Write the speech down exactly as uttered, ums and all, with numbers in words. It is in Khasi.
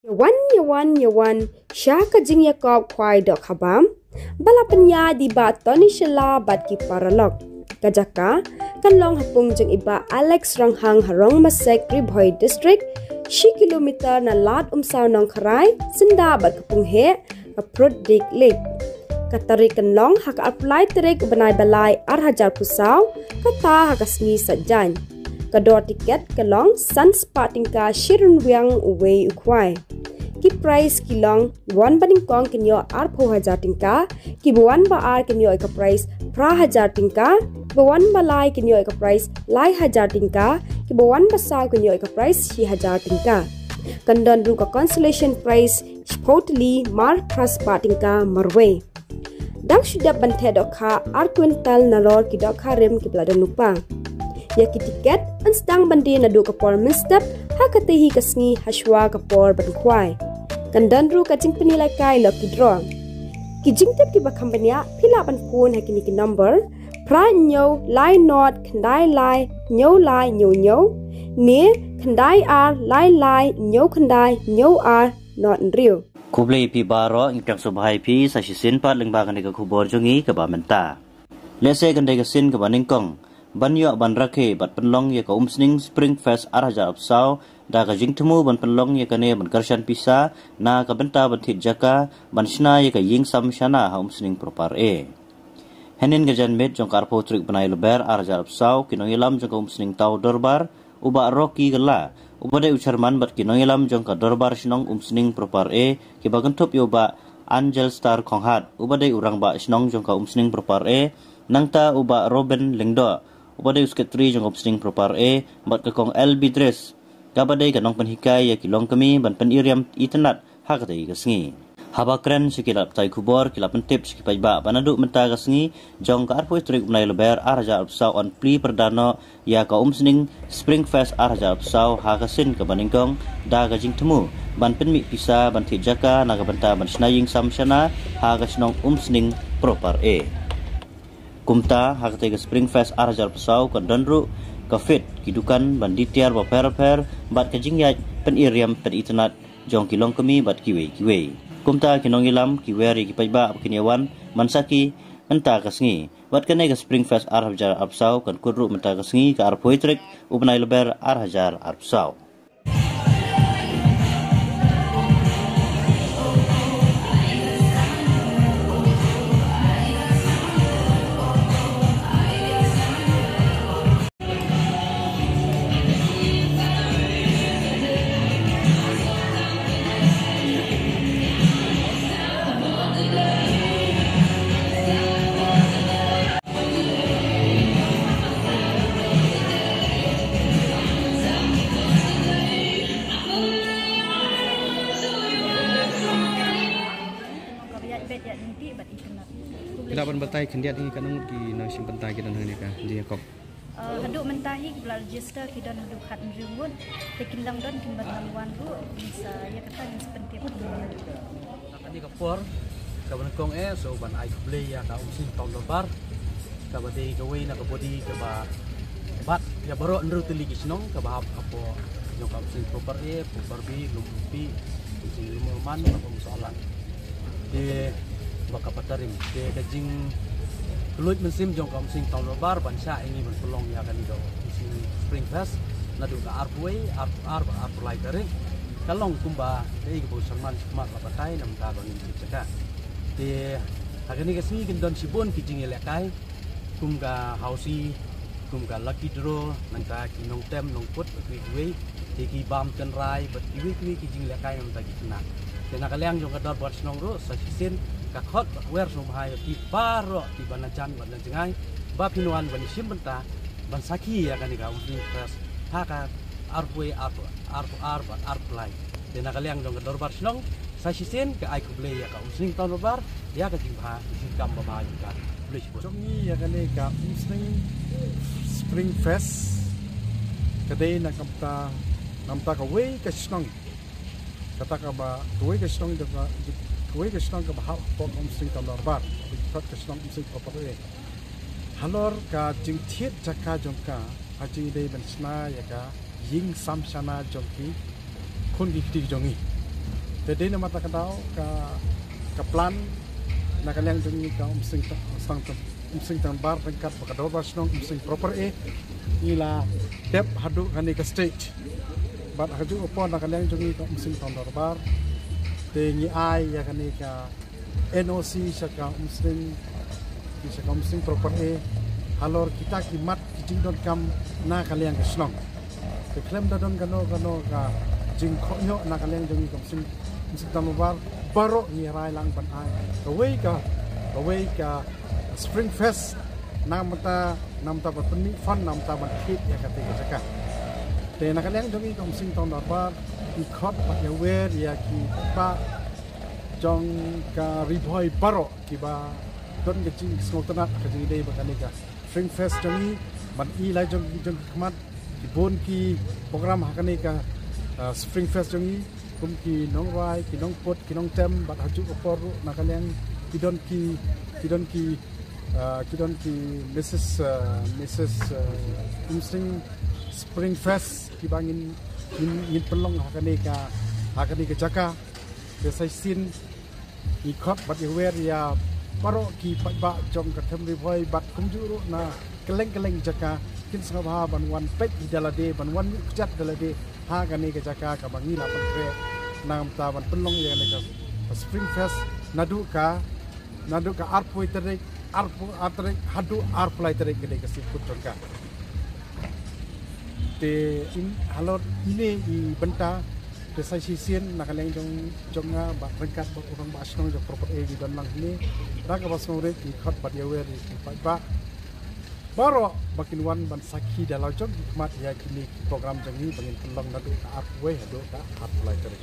Yawan, yawan, yawan, sha ka jingïakop khwai dohkha bam ba la pynïaid da i Bah Tony Shylla bad ki paralok. Ka jaka kan long ha pung jong i Bah Alex Ronghang ha Rongmasek, Ri Bhoi District, shi kilometer na lad Umsaw Nongkharai, syndah bad ka Pung Heh, ka Prut Dik Lake. Ka tarik kan long ha ka arphew lai tarik u bnai ba lai ar hajar arphew saw, kata ha ka sngi Saitjaiñ. Ka dor tiket ka long san spah tyngka shi ryngwiang uwei u khwai. Ki prize ki long, kiba wan ba nyngkong kin ïoh arphew hajar tyngka, kiba wan ba ar kin ïoh ïa ka prize phra hajar tyngka, kiba wan ba lai kin ïoh ïa ka prize lai hajar tyngka, kiba wan ba saw kin ïoh ïa ka prize shi hajar tyngka. Kan don ruh ka consolation prize shiphew tylli mar phra spah tyngka marwei. Dang shu dep ban theh dohkha ar kwintal nalor ki dohkha rim kiba la don lypa. Ïa ki tiket yn sdang ban die naduh ka por mynstep ha katei hi ka sngi hashwa ka por ban khwai. Kan don ruh ka jingpyni lehkai lucky draw. Ki jingtip kiba kham bniah phi lah ban phone ha kine ki number: phra hynñiew lai nod khyndai lai hynñiew lai hynñiew hynñiew ne khyndai ar lai lai hynñiew khyndai hynñiew ar nod hynriew. Khublei ïa phi baroh, ngi pdiang sngewbha ïa phi, sa shisien pat lyngba kane ka khubor jong ngi kaba mynta. Lehse kan dei ka sien kaba nyngkong ban ïoh ban rakhe bad pynlong ïa ka Umsning Spring Fest ar hajar arphew saw da ka jingthmu ban pynlong ïa kane ban kyrshan pisa na ka bynta ban thied jaka ban shna ïa ka ïing sam shana ha Umsning Pro Par A. Hynnin ka janmiet jong ka arphew tarik bnai Lber ar hajar arphew saw, ki nongïalam jong ka Umsning Town Dorbar, u Bah Rocky Kylla, uba dei u chairman, bad ki nongïalam jong ka Dorbar Shnong Umsning Pro Par A, kiba kynthup ïa u Bah Angel Star Khonghat, uba dei u rangbah shnong jong ka Umsning Pro Par A, nangta u Bah Robin Lyngdoh, uba dei u secretary jong ka Umsning Pro Par A, bad ka Kong L B Dris, kaba dei ka nongpynhikai ïa ki longkmie ban pyni riam itynnad ha katei ka sngi. Haba kren sha ki lad pathai khubor, ki la pyntip sha ki paidbah ba naduh mynta ka sngi jong ka arphew tarik bnai Lber ar hajar arphew saw yn plie pyrda noh ïa ka Umsning Spring Fest ar hajar arphew saw ha ka sien kaba nyngkong da ka jingthmu ban pynmih pisa ban thied jaka na ka bynta ban shna ïing sam shana ha ka shnong Umsning Pro Par A. Kumta ha katei ka Spring Fest ar hajar arphew saw kan don ruh ka fete, ki dukan ban die tiar bapher bapher bad ka jingïaid pyni riam pyni itynnad jong ki longkmie bad kiwei kiwei. Kumta ki nongïalam ki wer ïa ki paidbah ba kin ïa wan ban sakhi mynta ka sngi. Bad kane ka Spring Fest ar hajar arphew saw kan kut ruh mynta ka sngi ka arphew tarik u bnai Lber ar hajar arphew saw. Ki lah ban batai khyndiat hi katno ngut ki nongshim bynta ki don hangne ha ka jingïakop? Uh, haduh mynta hi kiba la register ki don haduh khathynriew ngut. Te kin dang don kin ban wan ruh, sa ïa kata ngin sa pyntip. Kane ka por kaba nyngkong eh, so ban ai khublei ïa ka Umsning Town Dorbar, kaba dei kawei na ka body kaba bat ïa baroh hynriew tylli ki shnong kaba hap hapoh jong ka Umsning Pro Par A, Pro Par B, Lum Umpi, Umsning Lumurman, bad Umsohlan. Te ba ka Patarim, te ka jingkylluid mynsiem jong ka Umsning Town Dorbar ban shah ïa ngi ban pynlong ïa kane ka Umsning Spring Fest naduh ka arphew wei, arphew ar bad arphew lai tarik. Ka long kumba kaei kaba u chairman shakhmat la batai, namar ba ngin thied jaka. Te ha kane ka sngi kin don shibun ki jingïalehkai kum ka housie, kum ka lucky draw, nangta ki nongtem nongkut kiwei kiwei, te ki bam tynrai bad kiwei kiwei ki jinglehkai nangta ki khynnah. Te na ka liang jong ka Dorbar Shnong ruh sa shisien ka khot bad wer sngewbha ïa phi baroh kiba na jan bad na jngai ba phin wan ban ïashim bynta ban sakhi ïa kane ka Umsning Fest ha ka arphew wei, arphew ar bad arphew lai. Te na ka liang jong ka Dorbar Shnong sa shisien ka ai khublei ïa ka Umsning Town Dorbar ïa ka jingbha ka jingkam babha jong ka. Khublei shibun. Jong ngi ïa kane ka Umsning Spring Fest ka dei na ka bynta, na ka bynta kawei ka shnong, kata kaba kawei ka shnong jong ka, kawei ka shnong kaba hap hapoh ka Umsning Town Dorbar, ka shnong Umsning Pro Par A. Halor ka jingthied jaka jong ka, ha jingïadei ban shna ïa ka ïing sam shana jong ki khun ki kti jong ngi. Te dei namar kata ka daw ka ka plan na ka liang jong ngi ka Umsning Tang Umsning Tangbar ryngkat bad ka Dorbar Shnong Umsning Proper A ngi la dep haduh kane ka stage. Bad ha kajuh ka por na ka liang jong ngi ka Umsning Tang Dorbar te ngi ai ïa kane ka N O C sha ka Umsning sha ka Umsning Proper A halor kita ki mat ki jingdonkam na ka liang ka shnong. Te khlem da don kano kano ka jingkohnguh na ka liang jong ngi ka Umsning Umsning Tang Dorbar baroh ngi rai lang ban ai kawei ka kawei ka Spring Fest namar namar ban pynmih fund namar ban thied ïa kata ka jaka. Te na ka liang jong ngi ka Umsning Tang Dorbar ngi khot bad ïawer ïa ki paidbah jong ka Ri Bhoi baroh kiba don ka jingsngewtynnat ka jingïadei bad kane ka Spring Fest jong ngi ban i la jong jong ki khmat ki bun ki program ha kane ka uh, Spring Fest jong ngi kum ki nongrwai ki nongput ki nongtem bad ha kajuh ka por ruh na ka liang ki don ki ki don ki uh, ki don ki Mrs uh, Mrs uh, Umsning Spring Fest kiba ngin ngin, ngin pynlong ha kane ka ha kane ka jaka. Te sa shisien ngi khot bad ïawer ïa baroh ki paidbah jong ka Them Ri Bhoi bad kumjuh ruh na kylleng kylleng jaka kin sngewbha ban wan peit ïa da lade ban wan ïuh kjat da lade ha kane ka jaka kaba ngi la pynkhreh namar ban pynlong ïa kane ka Spring Fest naduh ka naduh ka arphew tarik arphew ar tarik haduh arphew lai tarik ka dei ka siput jong ka. Te in halor ine i bynta te sa shisien na ka liang jong jong nga bad ryngkat bad u rangbah shnong jong Proper A ngi don lang hangne. Da kaba sngewrit ngi khot bad ïawer ïa ki paidbah baroh ba kin wan ban sakhi da la jong ki khmat ïa kine ki program jong ngi ba ngin pynlong naduh ka arphew wei haduh ka arphew lai tarik.